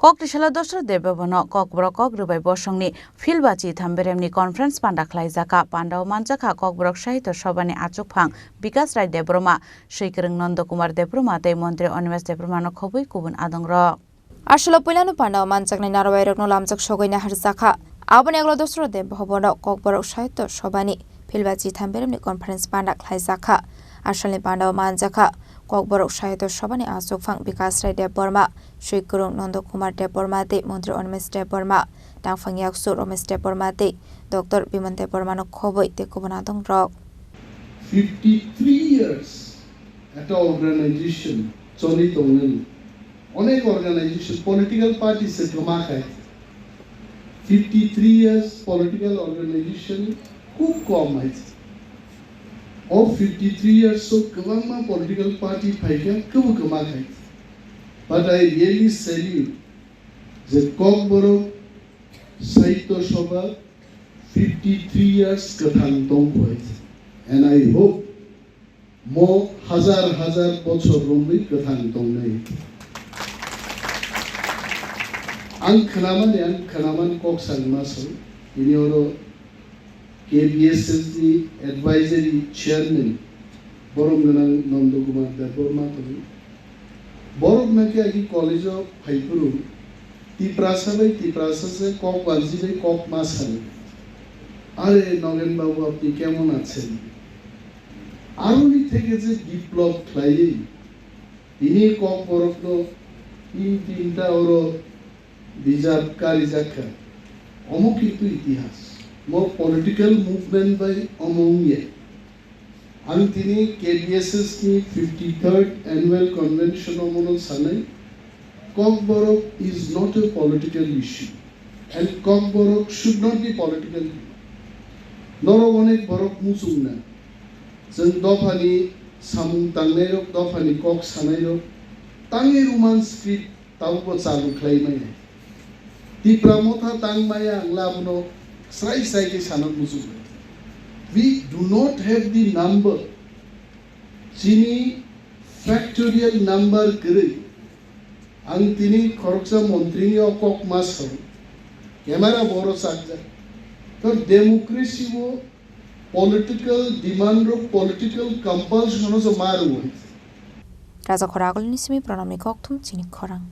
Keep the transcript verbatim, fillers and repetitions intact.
Kok tisalo Dosra Debbarmano Kokborok kok rwbai bosongni philbachi thamberemni conference panda khlaijakha. Pandao manjakha Kokborok Sahitya Sabhani achukphang Bikas Rai Debbarma, swikwrwng Nondo Kumar Debbarma tei Montri Animesh Debbarmano khobwi kubun adongrok. Aswkno puilano pandao manjaknai narwuibairokno lamjak sogwi naharjakha. Aboni ulo Dosra Debbarmano Kokborok Sahitya Sabhani philbachi thamberemni conference panda khlaijakha. Aswkni pandao manjakha Kokborok Sahitya Sabhani achukphang Bikas Rai Debbarma, swikwrwng Nondo Kumar Debbarma tei Montri Animesh Debbarma, tangphang yaksu Ramesh Debbarma tei Doctor Biman Debbarmano khobwi tei kubun adongrok. Fifty three years ekta organization choli tongnani. Onek organization, political party se kwma khai. Fifty three years political organization khub kom hai. O fifty three years o kwbangma political party phaikha, kwbo kwma khai. But I really salute je Kokborok Sahitya Sabha fifty three years kwthang tongkhoi, and I hope mo hazar hazar bochor romwi kwthang tongnai. Ang khnamani, ang khnamani kok sangma song, bini oro K B S S ni advisory chairman borom gwnang Nondo Kumar Debbarma tongwi. Borok naki agi college o phaiphuru Tiprasa bai Tiprasa se kok banji bai kok ma sani. Are Nogen babu, apni kemon achen? Aroni theke je biplop khlaiwi tini Kokborok no tin tinta oro bijap karijak kha. Omo kintu itihas. Mo political movement bai omo wngya. Ang tini K B S S ni fifty third annual convention o mono sanai, Kokborok is not a political issue and Kokborok should not be political. Norok onek borok muchungna. Chwng dophani samung tangnairok, dophani kok sanairok tangwi Roman script tabukbo chalu khlai maya. Tipra Motha tang maya wngla abono srai srai khe sana muchungo. We do not have the number. Chini factorial number kwrwi. Ang tini khoroksa montrini o kok ma sao. Camera boro chakjak. To democracy o political demand rok, political compulsion o se ma rwo. Raja Khoragulni simi Pranamni kokthum chini khorang.